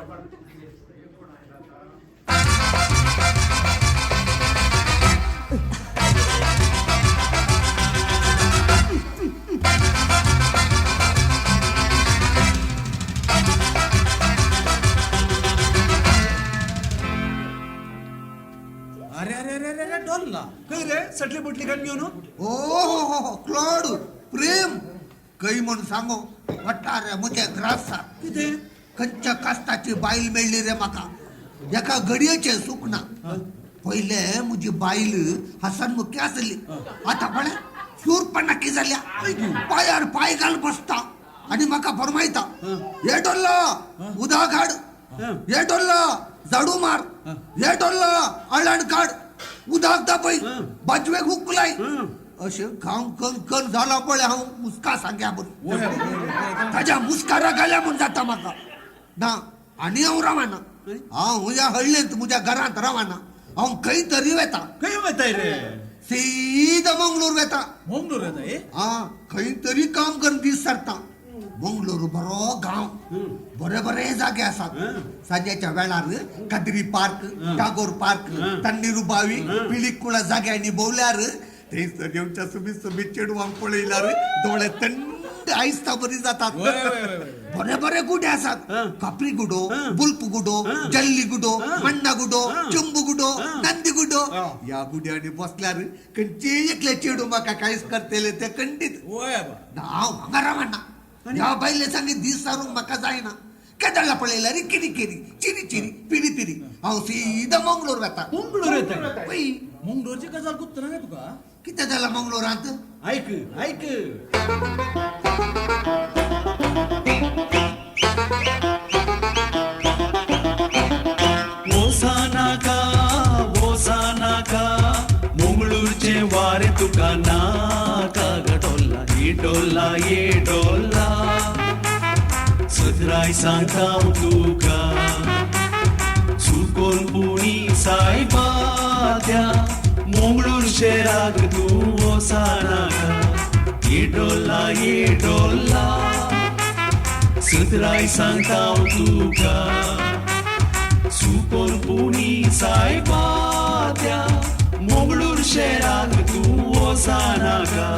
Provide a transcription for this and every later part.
अरे अरे अरे अरे अरे डोलला खंय रे सटली बुटली घालून घेऊन हो हो हो हो क्लॉड प्रेम खंय म्हण सांगो वाडटा रे म्हज्या ग्रासार. कितें? खंयच्या कास्ताची बायल मेळ्ळी रे म्हाका, एका घडयेचें सूख ना. पयले म्हजी बायल हसनमुखी आसली, आतां पळय शूरपणाकी जाल्या. पांयार पांय घाल बसता आनी म्हाका फरमायता, हे डोल्ला उदक हाड, हे डोल्ला झाडू मार, हे डोल्ला अळण काड, उदक दापय, बाजवेक हुक लाय. अशें घाम कन कन जाला पळय हांव मुस्का सांग्या बरी. ताज्या मुस्कारा घाल्या म्हूण जाता म्हाका ना. आनी हांव रावना, हांव ह्या हळ्ळेंत म्हज्या घरांत रावना, हांव खंय तरी वेता. खंय वताय रे? सीधा मंगलोर वेता. मंगळूर येता ए? हा, खंय तरी काम करून दीस सरता. मंगलोर बरो गांव, बरे बरे जागे आसात. सांजेच्या वेळार कादरी पार्क, टागोर पार्क, तन्नीरू बावी, पिलिकुळा जाग्यांनी भोवल्यार, थंयसर येवच्या सुबीत सुबीत चेडवांक पळयल्यार दोळे थंड आयस्ता बरी जातात. वय वय वय वय. बरे बरे गुडे आसात, कापरी गुडो, बुल्प गुडो, जल्ली गुडो, मण्णा गुडो, चुंबू गुडो, नंदी गुडो. ह्या गुड्यांनी बसल्यार खंयचे एकले चेडू म्हाका कांयच करतले ते खंडीत. वय बा. हांव हांगा रावना, ह्या बायले सांगी दीस सारूंक म्हाका जायना. केदळा पळयल्यार किरी किरी चिरी चिरी पिरी पिरी. हांव सीधा मंगलोर वता. मंगळूर येताय? वय. मंगळूरची गजाल गुप्त ना तुका? कितें जालां मंगलोरांत? ऐक ऐक. वोसा नाका वोसा नाका, मंगळूरचें वारें तुका नाका. गडोल्ला ही डोल्ला ये डोल्ला, सदराय सांगता हांव तुका. सुकोन पुणी सायबा त्या मंगळूर शहराक तूं वोसा नाका. ही डोल्ला ये डोल्ला, सदराय सांगता हांव तुका. सुकोन पुणी सायबा त्या मंगळूर शहराक तूं वोसा नाका.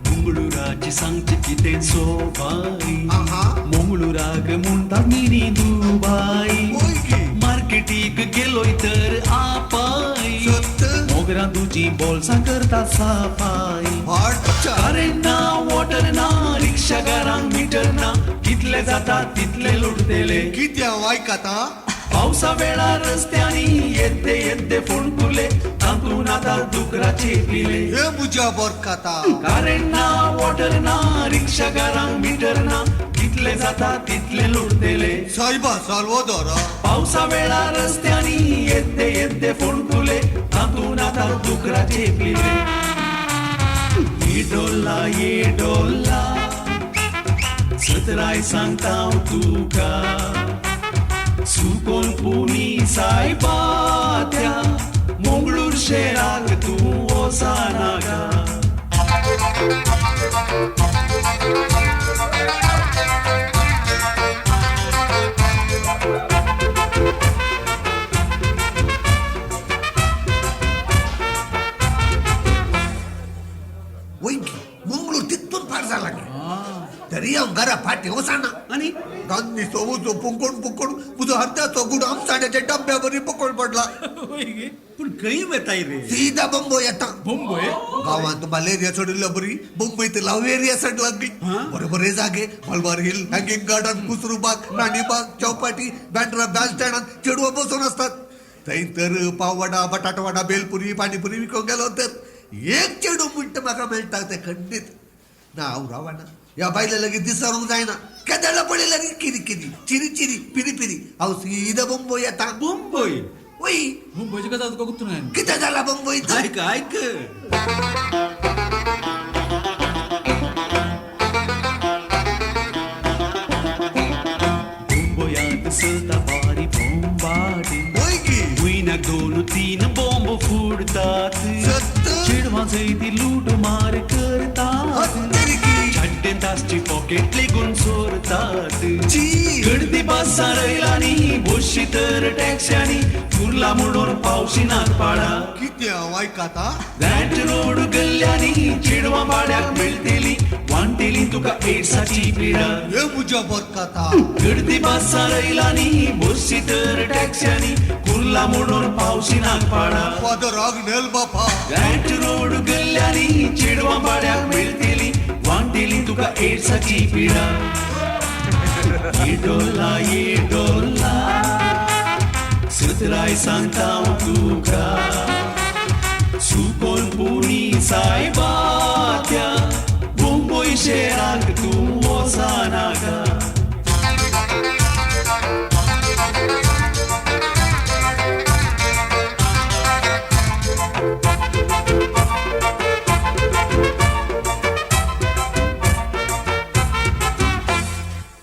मंगळुराची सांगचें कितें सोबाय, आहा. मंगळुराक म्हणटा मिनी दुबाय. वय गे. मार्केटीक गेलोय तर आपाय, सत. मोगरां तुजी बोल्सां करता साफाय. अच्छा. करेंट ना, वॉटर ना, रिक्षाकारांक मिटर ना, कितले जाता तितले लुटतेले. कितें हांव आयकता? पावसा वेळार रस्त्यांनी येद्दे येद्दे फोंडकुले, तातूंत आतां दुकराचे पिले. हे म्हज्या बरकता. करेंट ना, वॉटर ना, रिक्षाकारांक मिटर ना, कितले जाता तितले लुटतेले. सायबा साल्वादोरा. पावसा वेळार रस्त्यांनी येद्दे येद्दे फोंडकुले, तातूंत आतां दुकराचे पिले. ही डोल्ला ये डोल्ला, सतराय सांगता हांव तुका. सुकोन पुणी सायबा त्या मंगळूर शहराक तूं वोसा नाका. वय की, मंगळूर तितून फार जाला गे. तरी हांव घरा फाटीं वचना. आनी गांधी सोवूचो पुंकोण पुंकोण म्हजो हरद्याचो गुड आमसाण्याच्या डब्या बरी पकोड पडला. वय गे. पूण खंय वताय रे? सीधा बंबय येता. मुंबय? गांवांत मलेरिया चडिल्ल्या बरी मुंबयत लावेरिया चडला गी. बरे बरे जागे, Malabar Hill, Hanging Garden, Cusrubagh, Ranibagh, Chowpatty, Bandra band स्टँडात चेडवां बसून असतात. थंय तर पाववडा, बटाटवाडा, बेलपुरी, पाणीपुरी विकूंक गेलो तर एक चेडूं म्हणटा म्हाका मेळटा तें खंडीत ना. हांव रावना, ह्या बायले लागीं दिसारूंक जायना. केदळा पळयल्यार किरी किरी चिरी चिरी पिरी पिरी. हांव सीधा मुंबय येता. मुंबय? वय. मुंबयची गजाल तुका गुप्त ना? कितें जालां मुंबयत? ऐक ऐक. मुंबयांत चलता बारी पितात. सत्त. चेडवां जंय लूट मार करतात. तरीकी. छड्डेन तासची पॉकेट लेगून चोरतात. ची. गर्दी बसां रयलांनी बोशी तर टॅक्स्यांनी कुर्ला म्हणून पावशी नागपाडा. कितें हांव आयकता? बँच रोड गल्ल्यांनी चेडवां पाड्याक मेळटली, वांटेली तुका एड्साची पिडा. हे म्हज्या बरकता. गर्दी बसां रयलांनी बोशी तर टॅक्स्यांनी कुर्ला म्हणून पावशी नागपाडा. फादर आग्नेल बापा. बँच रोड गल्ल्यांनी चेडवां पाड्याक मेळटली, वांटेली तुका एड्साची पिडा. ये डोला ये डोला, सतराय सांगता हांव तुका, सुकोन पुणी सायबा त्या मुंबय शहराक तूं वचनाका.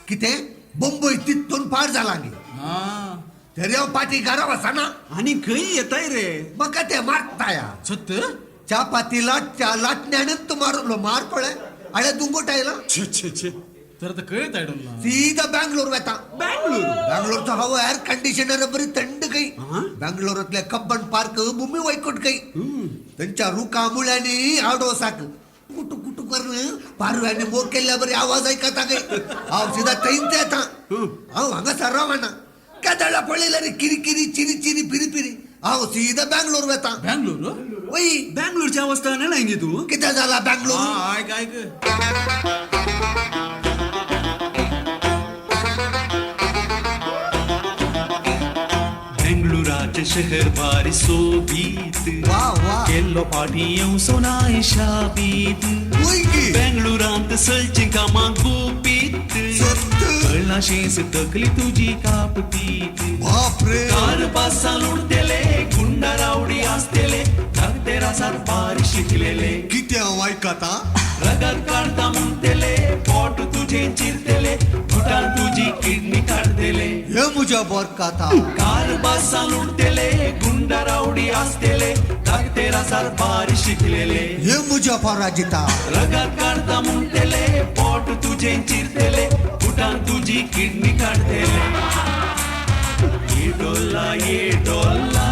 कितें मुंबय तितून पार जाला नी. हा. तरी हांव पाटी घरा वचना. आनी खंय येताय रे? म्हाका ते मारताया. सत्य. च्या पाती लाटच्या लाटण्यानच मारलो, मार पळय आळे दुंगोट आयला. छे छे छे. तर आता कळत आहे डोलला. सीधा बँगलोर वेता. बँगलोर? बँगलोरचं हवा एअर कंडिशनर बरी थंड काही. हा? बँगलोरातल्या कब्बन पार्क भूमी वैकुट काही. त्यांच्या रुका मुळ्यानी आडो साक कुटू कुटू करून पारव्याने मोर केल्या बरी आवाज ऐकता काही. हांव सीधा थंयच येता. हांव हांगा सराव ना केदळा पळयला रे, किरी किरी चिरी चिरी फिरी फिरी. हांव सीधा बँगलोर वेता. बँगलोर. वय. बँगलोरची अवस्था नाही गे तू. कितें जाला बँगलोर? हा, ऐक ऐक. बेंगळुराचें शहर भारी सोबीत. वा वा. केल्लो पाटी येवचो ना शाबीत. वय की. बेंगळुरांत सलचीं कामां गुपीत. सत्य. कळनाशेंच तकली तुजी कापतीत. बापरे. कार बसां लुडतेले, गुंडा रावडी आसतेले, धाकटे रासार भारी शिकलेले. कितें हांव ऐकता? रगत काडटा म्हणटेले, पोट तुजें चिरतेले, गुटान तुजी किडनी काडटेले. हे म्हज्या बरकता. कार बसां लुडतेले, गुंडा रावडी आसतेले, धाकटे रासार भारी शिकलेले. हे म्हज्या पराजिता. रगत काडटा म्हणटेले, पोट तुजें चिरतेले, गुटान तुजी किडनी काडटेले. ये डोला ये डोला,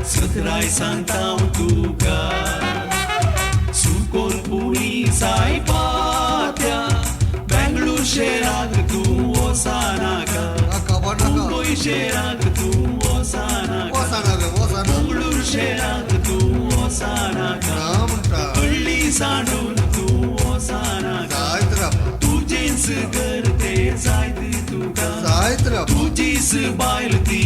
सतराय सांगता हांव तुका, सुकोन पुणी सायबा त्या बेंगळूर शहराक तूं वचनाका. नाका बा, नाका. मुंबय शहराक तूं वचनाका. वचना रे, वचना. मंगळूर शहराक तूं वचनाका. ना म्हणटा. हळ्ळी सांडून तूं वचनाका. जायत रे बाबा. तुजेंच घर ते जायत तुका. जायत रे बाबा. तुजीच बायल ती.